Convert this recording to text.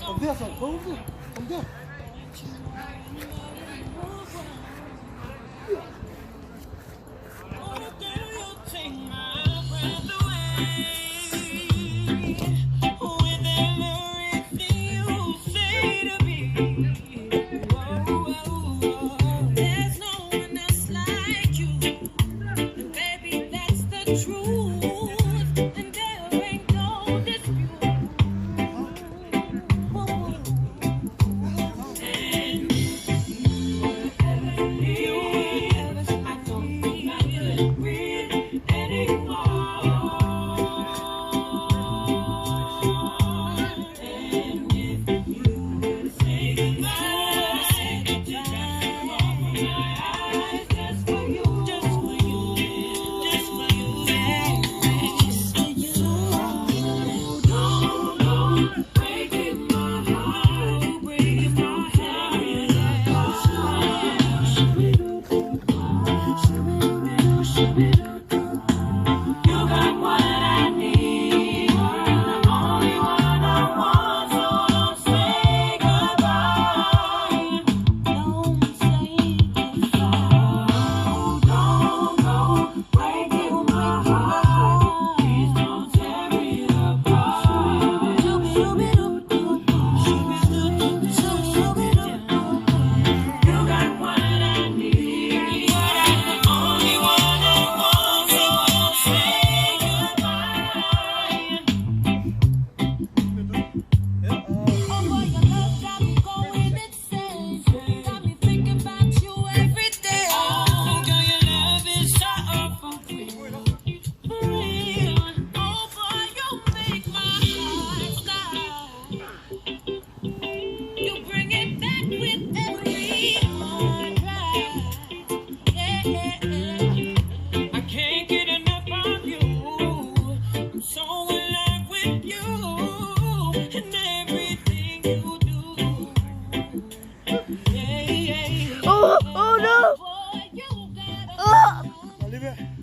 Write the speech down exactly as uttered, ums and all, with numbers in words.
Over there, son. Go over there. Over there. There's no one else like you. And baby, that's the truth. And there ain't no dispute. And if you ever leave, I don't think I could breathe anymore. You bring it back with every heartbreak. Yeah, yeah, yeah. I can't get enough of you. I'm so in love with you and everything you do. Yeah, yeah. Oh, oh no! Boy, you got a Oh! Olivia.